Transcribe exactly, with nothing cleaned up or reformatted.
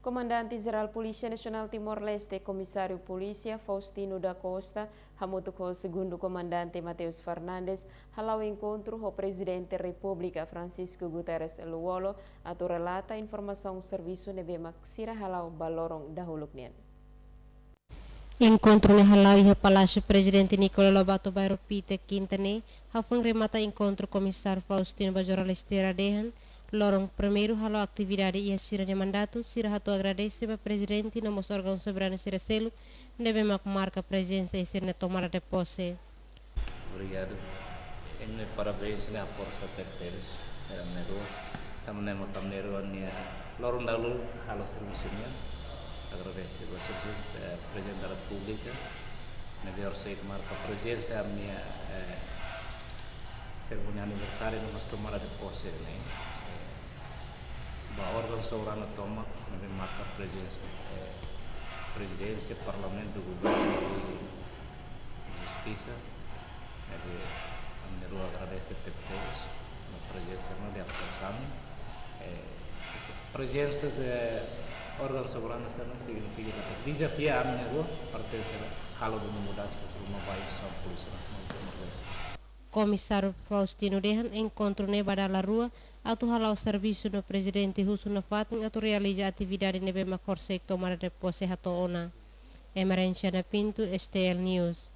Komandante Jerál Polísia Nasionál Timor-Leste, Komisáriu Polísia Faustino da Costa, hamutuk ho Segundu Komandante Mateus Fernandes, hala'o enkontru ho Prezidente Repúblika Francisco Guterres Lú-Olo, atu relata informasaun servisu ne'ebé mak sira hala'o ba loron dahuluk nian. Enkontru ne'e hala'o iha Palásiu Prezidente Nicolau Lobato, Bairru Pite, Kinta ne'e, hafoin remata enkontru Komisáriu Faustino ba jornalista sira dehan, loron primeiru hala'o atividade iha sira-nia mandatu, sira hato'o agradese ba Prezidente no mós órgaun soberanu sira seluk ne'ebé mak marka prezensa iha sira-nia tomada de pose. Obrigadu. Imi-nia parabéns ne'e forsa tebes, sira-ne'e rua. Tanba ne'e mak ami-na'in-rua nia loron dahuluk halo servisu nian. Agradese ba servisu, eh, Prezidente da Repúblika ne'ebé horisehik marka prezensa ami-nia, eh, serimónia aniversáriu no mós tomada de pose ne'e. Eh, ba órgaun soberanu tomak ne'ebé marka prezensa, eh, Prezidénsia, Parlamentu, Governu i Justisa. Ne'ebé ami-na'in-rua agradese tebes ba prezensa no de apoiu ami. Eh, prezensa de órgaun soberanu sira-ne'e signifika katak dezafia ami-na'in-rua pertense halo duni mudansa ruma ba instituisaun Polísia Nasionál Timor-Leste. Komisáriu Faustino dehan enkontru ne'e ba dala rua atu hala'o servisu no Prezidente husu nafatin atu realiza atividade ne'ebé mak horisehik tomada de pose hato'o ona. Emerenciana Pinto, S T L News.